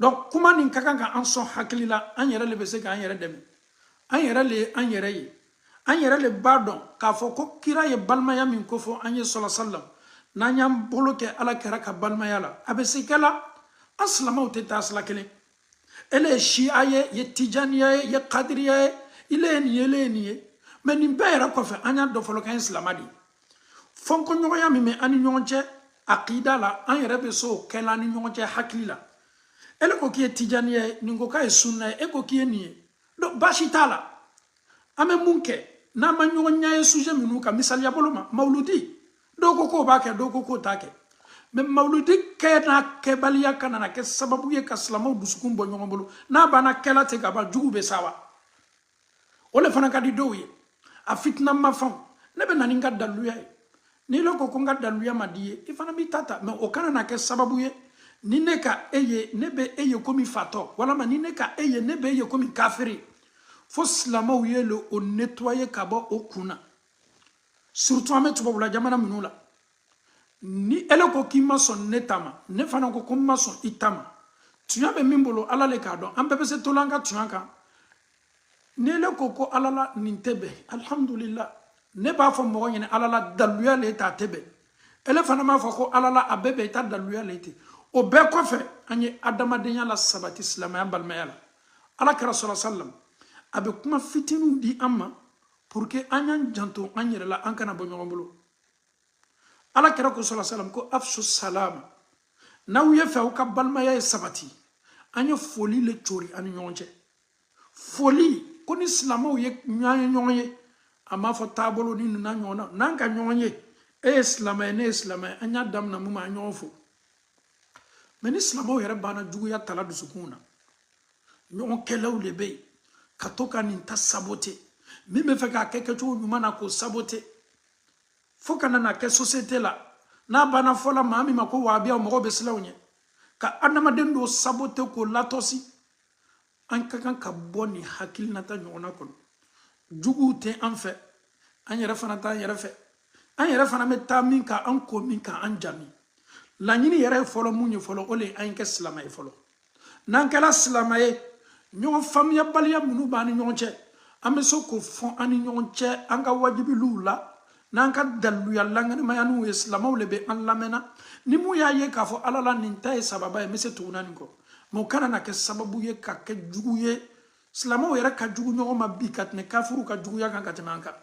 Donc kuma nin ka kan ka an sɔn hakili la. An yɛrɛ le bɛ se k'an yɛrɛ dɛmɛ, an yɛrɛ le ye an yɛrɛ ye, an yɛrɛ le b'a dɔn k'a fɔ ko kira ye balimaya min kofɔ an ye, sɔlɔ salam. N'an y'an bolo kɛ Ala kɛra ka balimaya la, a bɛ se kɛla. An silamɛw tɛ taa sira kelen. Ele ye siya ye, ye tijaniya ye, ye kadiriya ye, ile ye nin ye, ile ye nin ye. Mais nin bɛɛ yɛrɛ kɔfɛ, an y'a dɔn fɔlɔ k'an ye silamɛ de ye. Fɔnkɔɲɔgɔnya min bɛ an ni ɲɔgɔn cɛ akida la, an yɛrɛ bɛ se o kɛla an ni ɲɔgɔn cɛ hakili la. Ele ko k'i ye tijaniya ye, nin ko k'a ye sunna ye, e ko k'i ye nin ye, donc baasi t'a la. An bɛ mun kɛ n'an ma ɲɔgɔn ɲɛ ye sujet minnu kan? Misaliya bolo ma, mawuludi, dɔw ko k'o b'a kɛ, dɔw ko k'o t'a kɛ. Mais mawuludi kɛ n'a kɛbaliya ka nana kɛ sababu ye ka silamɛw dusukun bɔ ɲɔgɔn bolo. N'a banna kɛla ten ka ban, jugu bɛ sa wa? O le fana ka di dɔw ye, a fitina ma fɛnw. Ne bɛ na ni n ka daluya ye. N'i ko ko n ka daluya ma di ye, i fana b'i ta ta. Mais o kana na kɛ sababu ye ni ne ka e ye, ne bɛ e ye komi fatɔ, walama ni ne ka e ye, ne bɛ e ye komi kafiri. Fo silamɛw ye le o nettoyer ka bɔ o kun na, surtout an bɛ tubabula jamana minnu la. Ni ele ko k'i ma sɔn ne ta ma, ne fana ko ko n ma sɔn i ta ma, tuɲa bɛ min bolo, Ala le k'a dɔn. An bɛɛ bɛ se tola an ka tuɲa kan. Ni ele ko ko Ala la nin tɛ bɛn, alhamdulillah, ne b'a fɔ mɔgɔ ɲɛna Ala la daluya le ta tɛ bɛn. Ele fana b'a fɔ ko Ala la a bɛɛ bɛn, i ta daluya le ten. O bɛɛ kɔfɛ, an ye adamadenya la sabati, silamɛya balimaya la. Ala kɛra sɔrɔ salam, a bɛ kuma fitininw di an ma pour que an y'an janto an yɛrɛ la, an kana bɔ ɲɔgɔn bolo. Ala kɛra ko sɔrɔ salam ko afsu salama, n'aw ye fɛ aw ka balimaya ye sabati, an ye foli le cori an ni ɲɔgɔn cɛ. Foli ko ni silamɛw ye ɲɔgɔn ye, ɲɔgɔn ye, a m'a fɔ taabolo ni nana ɲɔgɔn na. N'an ka ɲɔgɔn ye, e ye silamɛ ye, ne ye silamɛ ye, an y'a daminɛ mun ma, an ɲɔgɔn fo. Mais ni silamɛw yɛrɛ banna juguya tala dusukun na, ɲɔgɔn kɛlɛw de bɛ yen ka to ka nin ta saboter. Min bɛ fɛ k'a kɛ kɛcogo ɲuman na, k'o saboter, fo ka na kɛ société la. N'a banna fɔla maa min ma ko wahabiya, mɔgɔw bɛ siran o ɲɛ ka adamaden dɔw saboter k'o latɔsi. An ka kan ka bɔ nin hakilinata ɲɔgɔnna kɔnɔ. Juguw tɛ an fɛ, an yɛrɛ fana t'an yɛrɛ fɛ. An yɛrɛ fana bɛ taa min kan, an ko min kan, an jami laɲini yɛrɛ ye fɔlɔ mun ye fɔlɔ, o le ye an kɛ silamɛ ye fɔlɔ. N'an kɛra silamɛ ye, ɲɔgɔn faamuyabaliya minnu b'an ni ɲɔgɔn cɛ, an bɛ se k'o fɔ an ni ɲɔgɔn cɛ an ka wajibiliw la n'an ka daluya langanimaya ye. Silamɛw le bɛ an lamɛnna. Ni mun y'a ye k'a fɔ Ala la nin ta ye sababa ye, n bɛ se tuguna nin kɔ. Mais o kana na kɛ sababu ye ka kɛ jugu ye. Silamɛw yɛrɛ ka jugu ɲɔgɔn ma bi ka tɛmɛ kafiriw ka juguya kan, ka tɛmɛ an kan.